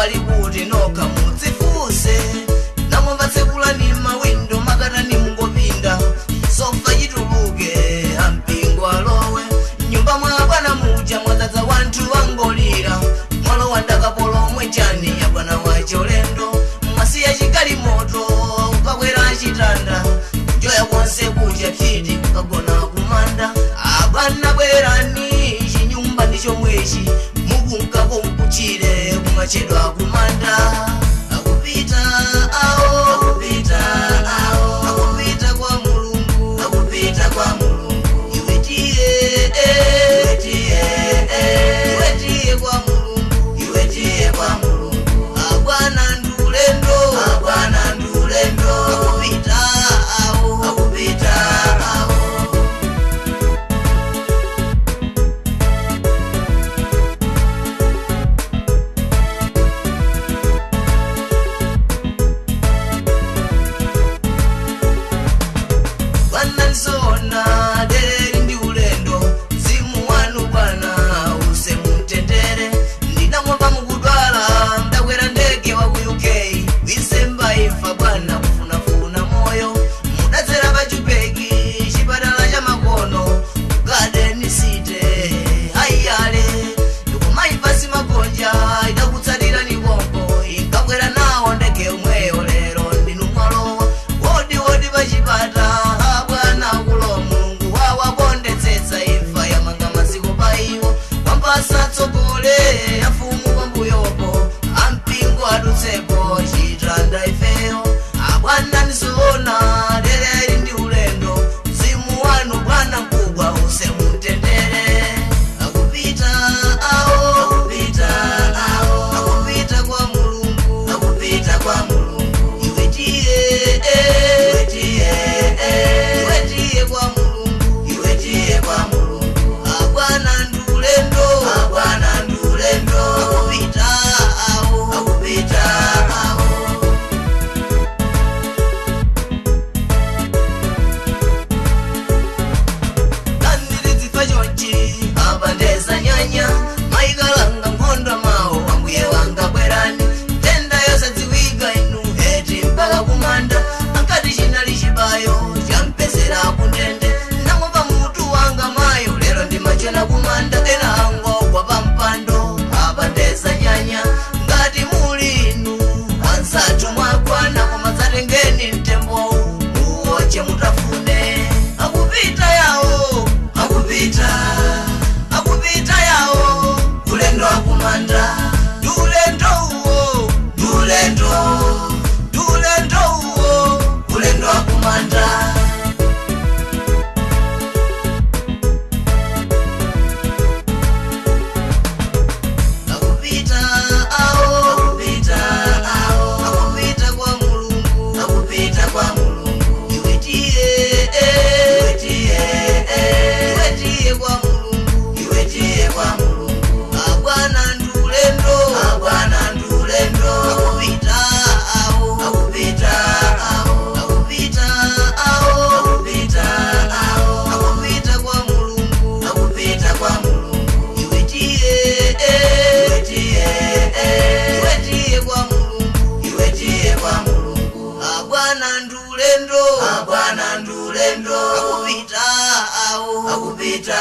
Walikuti nokha mudzifuse. Namwamba tsekulani mawindo makatani mungopinda. Sofa chituluke ampingo alowe. Nyumba mwa bwana muja mwadzaza wanthu wangolira. Mwalo wandakapolo omwe chani ya bwana wacholendo. Mwasiya chigalimoto ukakwera chitanda. Njoya konse kuja phiti kukagona kumanda. Abwana bwerani chinyumba ndi chomwechi. Mukunkako mkuchire kumachedwa kumanda. Akupita awo, akupita awo, akupita kwa Mulungu, akupita kwa Mulungu. Iwe tiye, iwe tiye, iwe tiye kwa Mulungu, iwe tiye kwa Mulungu. Abwana ndulendo, abwana ndulendo, akupita awo, akupita awo. Bwana dereri ndi ulendo, mzimu wanu bwana use mutendere. Ndinamwamba mukudwala, ndakwera ndege wa ku UK. Wisemba imfa bwana kufunafuna moyo. Mudadzera pa Chupeki, chipatala cha makono, Garden City, aiyale. Ndikumaimva simagonja, idakutsatirani konko. Inkakwera nawo ndege yomweyo lero ndinu mwalowa. Wodi wodi pachipata, bwana kulo Mulungu wawakondetsetsa imfa yamanga maziko pa iwo. Wambasa tsogole afumu pambuyopo, ampingo adutsepo chitanda ifeyo. Abwana ndizoona dereri ndi ulendo, mzimu wanu bwana mkubwa use mutendere. Akupita awo, akupita awo, akupita kwa Mulungu, akupita kwa Mulungu. Iwe tiye, iwe tiye, iwe tiye kwa Mulungu, iwe tiye kwa Mulungu. Abwana ndulendo, abwana ndulendo, akupita awo, akupita awo. Kandiridzifa chonchi apandeza nyanya maikalanga nkhondo mawo ambuye wanga bwerani. Tenda yosadziwika inu heti mpaka kumanda. Ankati chinali chibayo champezera kundende. Namwamba mutu wanga mayo lero ndimachena kumanda. Ena angogwa pampando apandeza nyanya. Ngati muli inu ansathu mwakwana koma dzatengeni mtembowu muwoche mutafune. Akupita yawo, akupita, akupita yawo, ulendo akumanda. Ndulendo uwo, ndulendo, ndulendo uwo, ulendo akumanda. Akupita awo, akupita awo, akupita kwa Mulungu, akupita kwa Mulungu. Iwe tiye, iwe tiye, iwe tiye kwa Mulungu, iwe tiye kwa Mulungu. Abwana ndulendo, abwana ndulendo, akupita awo, akupita awo, akupita awo, akupita awo, akupita kwa Mulungu, akupita kwa Mulungu. Iwe tiye, iwe tiye, iwe tiye kwa Mulungu, iwe tiye kwa Mulungu. Abwana ndulendo, abwana ndulendo, akupita awo, akupita